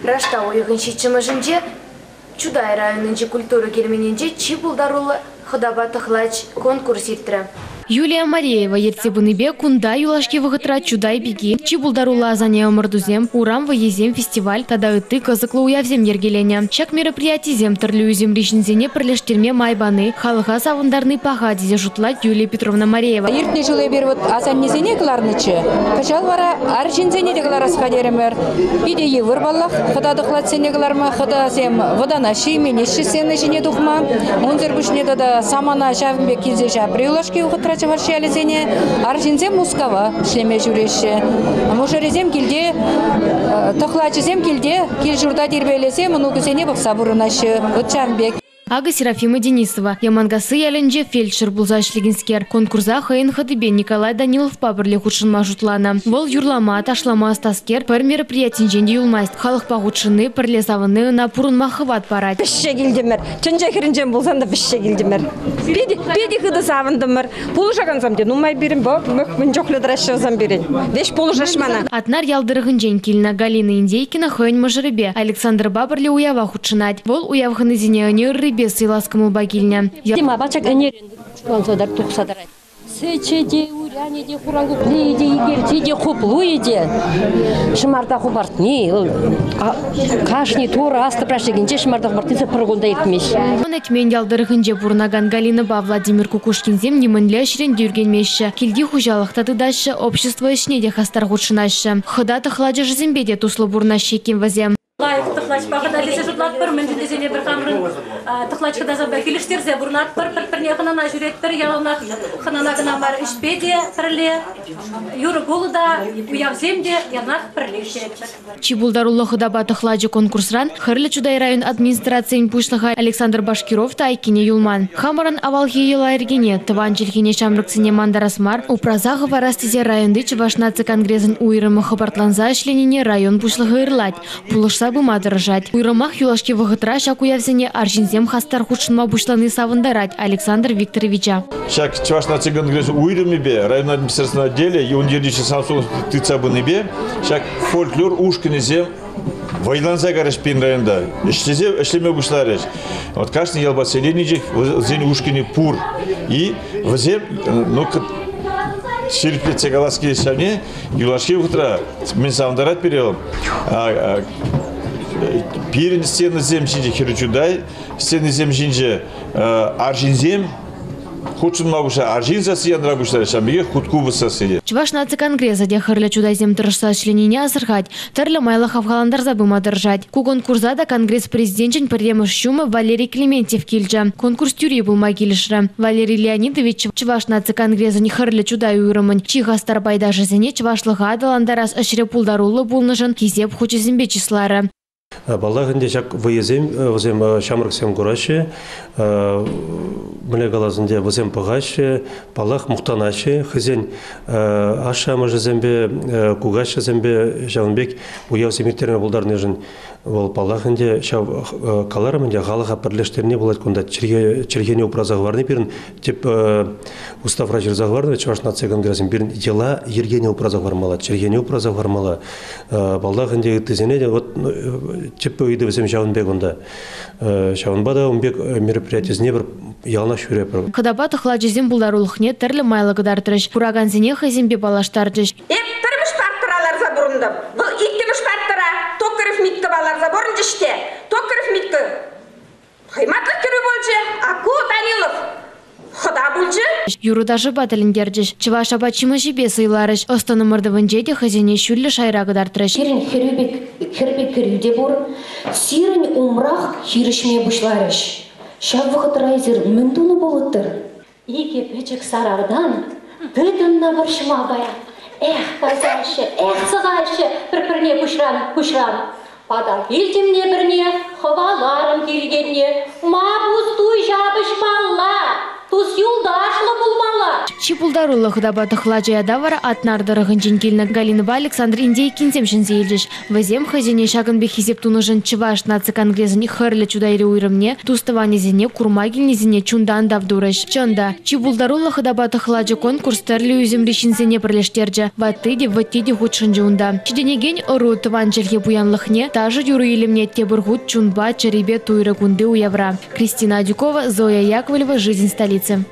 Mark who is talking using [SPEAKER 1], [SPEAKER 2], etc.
[SPEAKER 1] Раштав уйӑхӗн ҫиччӗмӗшӗнче Чутай районӗнчи культура керменӗнче чи пултаруллӑ хӑтапа тӑхлач конкурс иртрӗ. Юлия Мареева ертсе пынипе кунта юлашки вӑхӑтра Чутай пики, чи пултаруллӑ асанне ӑмӑртусем, урам вӑййисем фестиваль тата ытти кӑсӑклӑ уявсем йӗркеленӗ. Ҫак мероприятисем тӗрлӗ ӳсӗмри ҫынсене пӗрлештерме май пани, халӑха савӑнтарни паха тесе шутлать Юлия Петровна Мареева.
[SPEAKER 2] Иртнӗ ҫул эпир вот асаннесене кӑларнӑччӗ. Кӑҫал вара арҫынсене те кӑларас терӗмӗр. Питӗ йывӑр паллах, хӑта тӑхлатсене кӑларма. Хӑтасем вӑтанаҫҫӗ, именеҫҫӗ сцена ҫине тухма. Унсӑр пуҫне тата самана ҫавӑн пек килсе ҫапрӗ юлашки вӑхӑтра чӑваш ялӗсене. Арҫынсем Мускава ӗҫлеме ҫӳреҫҫӗ. Мӑшӑрӗсем килте, тӑхлачӗсем килте кил-ҫурта тирпейлесе мӑнукӗсене пӑхса пурӑнаҫҫӗ. Вӑт ҫавӑн пек.
[SPEAKER 1] Акӑ Серафима Денисова, Яманкасси ялӗнче фельдшер пулса ӗҫлекенскер, конкурса хӑйӗн хӑтипе Николай Даниловпа пӗрле хутшӑнма шутланӑ. Вӑл юрлама, ташлама ӑстаскер, пӗр мероприятинчен те юлмасть. Халӑхпа хутшӑнни, пӗрле савӑнни ӑна пурӑнма хӑват парать.
[SPEAKER 3] Вӗҫсе килтӗмӗр. Тӗнче хӗрринчен пулсан та вӗҫсе килтӗмӗр. Питӗ, питӗ хытӑ савӑнтӑмӑр. Пулӑшакансем те нумай пирӗн, мӗн чухлӗ тӑраҫҫӗ вӗсем пирӗн. Веҫ пулӑшаҫ мана.
[SPEAKER 1] Атнар ял тӑрӑхӗнчен килнӗ Галина Индейкина хӑйӗн мӑшӑрӗпе Александрпа пӗрле уява хутшӑнать. Вӑл уяв хӑнисене ӗне ыррипе сӑйлас кӑмӑлпа килнӗ.
[SPEAKER 4] Апат ӗнерен тухса тӑрать. Сӗчӗ те, урянӗ те, хуран куклийӗ те, икерчи те, хуплуйӗ те. Ҫӑмарта хупартни, вӑл кашни Турӑ аслӑ праҫникӗнче ҫӑмарта хупартнисӗр пӗр кун та иртмест.
[SPEAKER 1] Мӑн Этмен ял тӑрӑхӗнче пурӑнакан Галинӑпа Владимир Кукушкинсем нимӗнле ӗҫрен те ӳркенмеҫҫӗ. Килти хуҫалӑх та тытаҫҫӗ, общество ӗҫне те хастар хутшӑнаҫҫӗ. Хӑта тӑхлачӑшӗсемпе те туслӑ пурӑнаҫҫӗ иккен вӗсем.
[SPEAKER 5] Лайӑх тӑхлачпа хӑта тесе шутлатпӑр, мӗншӗн тесен эпир хамӑрӑн тӑхлач хӑтасемпе килӗштерсе пурӑнатпӑр, пӗр-пӗрне хӑнана ҫӳретпӗр, яланах хӑнана кӑна мар, ӗҫпе те пӗрле, юрӑ-кулӑ та, уявсем те яланах пӗрле ӗҫлетпӗр.
[SPEAKER 1] Чи пултаруллӑ хӑтапа тӑхлачӑ конкурсран Хӗрлӗ Чутай район администрацийӗн пуҫлӑхӗ Александр Башкиров та айккине юлман. Хамӑрӑн авалхи йӑла-йӗркене, тӑван чӗлхене ҫамрӑксене мантарас мар, упраса хӑварас тесе районти Чӑваш наци конгресӗн уйрӑмӗ хӑпартланса ӗҫленине район пуҫлӑхӗ ырлать, пулӑшса пыма тӑрӑшать. Уйрӑмах юлашки вӑхӑтра ҫак уявсене арҫынсем хастар хутшӑнма пуҫлани савӑнтарать Александр Викторовича.
[SPEAKER 6] Ҫак Чӑваш наци конгресӗн уйрӑмӗпе район администрацин отделӗ ун ертӳҫи Самсонов тытса пынипе ҫак фольклор ушкӑнӗсем вӑйланса карӗҫ пирӗн районта. Ӗҫлесе ӗҫлеме пуҫларӗҫ. Вот кашни ял поселенинчех вӗсен ушкӑнӗ пур. И вӗсем, ну, ҫирӗплетсе калас килет ҫавне, юлашки вӑхӑтра мӗн савӑнтарать пире вӑл, пирӗн стенӑсем ҫинче Хӗрлӗ Чутай стенисем ҫинче арҫынсем хутшӑнма пуҫларӗ, арҫын сасси янра пуҫларӗ, ҫавӑн пекех хуткупӑс сасси те.
[SPEAKER 1] Чӑваш наци конгресӗ те Хӗрлӗ Чутайсем тӑрӑшса ӗҫленине асӑрхать, тӗрлӗ майлӑ хавхалантарса пыма тӑрӑшать. Ку конкурса та конгресс президенчӗн пӗрремӗш ҫумӗ Валерий Клементьев килчӗ, конкурс тӳри пулма килӗшрӗ. Валерий Леонидович Чӑваш наци конгресӗн Хӗрлӗ Чутай уйрӑмӗн чи хастар пайташӗсене чӑвашлӑха аталантарас ӗҫре пултаруллӑ пулнӑшӑн Хисеп хучӗсемпе чысларӗ.
[SPEAKER 7] Паллах ӗнтӗ, ҫак вӑйӑсем вӗсем ҫамрӑксем кураҫҫӗ, мӗнле калас ӗнтӗ, вӗсем пӑхаҫҫӗ, паллах, мухтанаҫҫӗ хӑйсен ашшӗ-амӑшӗсемпе, кукаҫҫӗсемпе ҫавӑн пек уявсем ирттерме пултарнишӗн. Вӑл, паллах ӗнтӗ, ҫав каларӑм ӗнтӗ, халӑха пӗрлештерни пулать кунта, чӗлхене упраса хӑварни пирӗн тӗп уставра ҫырса хӑварнӑ Чӑваш наци конгресӗн пирӗн йӑла-йӗркене упраса хӑвармалла, чӗлхене упраса хӑвармалла. Паллах ӗнтӗ, ыттисене те вот тӗп ыйтӑвӗсем ҫавӑн пек унта. Ҫавӑнпа та ун пек мероприятисене пӗр яланах ҫӳрепӗр.
[SPEAKER 1] Хӑтапа тӑхлачӑсем пултарулӑхне тӗрлӗ майлӑ кӑтартрӗҫ, куракансене хӑйсемпе паллаштарчӗҫ.
[SPEAKER 3] Эп пӗрмӗш паркра ларса пурӑнтӑм. Вӑл иккӗмӗш паркра Токарев Миткӑпа ларса пурӑнчӗҫ те Токарев Митка хӑйматлӑх кӗрӳ пулчӗ, а ку Данилов хӑта пулчӗ.
[SPEAKER 1] Юрӑ-ташӑпа тӗлӗнтерчӗҫ, чӑваш апат-ҫимӗҫӗпе сӑйларӗҫ, ӑс-тӑн ӑмӑртӑвӗнче те хӑйсене ҫӳллӗ шайра кӑтартрӗҫ.
[SPEAKER 8] Сирӗн хӗрӳ пек хӗр пек кӗрӳ те пур. Сирӗн умрах хирӗҫме пуҫларӗҫ. Ҫав вӑхӑтра эсир мӗн тунӑ пулӑттӑр?
[SPEAKER 9] Икӗ пӗчӗк сарартан тытӑннӑ вӑрҫма кая. Эх, касаҫҫӗ, эх, сӑхаҫҫӗ пӗр-пӗрне куҫран, куҫран. Патак илтӗм те пӗрне, хӑваларӑм килкенне. Ма пустуй ҫапӑҫмалла, тус-юлташлӑ пулмалла.
[SPEAKER 1] Чи пултаруллӑ хӑтапа тӑхлачӑ ята вара Атнар тӑрӑхӗнчен килнӗ Галинӑпа Александр Индейкинсем ҫӗнсе илчӗҫ. Вӗсем хӑйсене ҫакӑн пек хисеп тунӑшӑн Чӑваш наци конгресӗн Хӗрлӗ Чутайри уйрӑмне, тус-тӑванӗсене, курма килнисене чунтан тав турӗҫ. Чӑн та, чи пултаруллӑ хӑтапа тӑхлачӑ конкурс тӗрлӗ ӳсӗмри ҫынсене пӗрлештерчӗ. Ватти те, вӗтти те хутшӑнчӗ унта. Ҫитӗнекен ӑру тӑван чӗлхе пуянлӑхне, ташӑ-юрӑ илемне тепӗр хут чунпа, чӗрепе туйрӗ кунти уявра. Кристина Адюкова, Зоя Яковлева, «Жизнь столицы».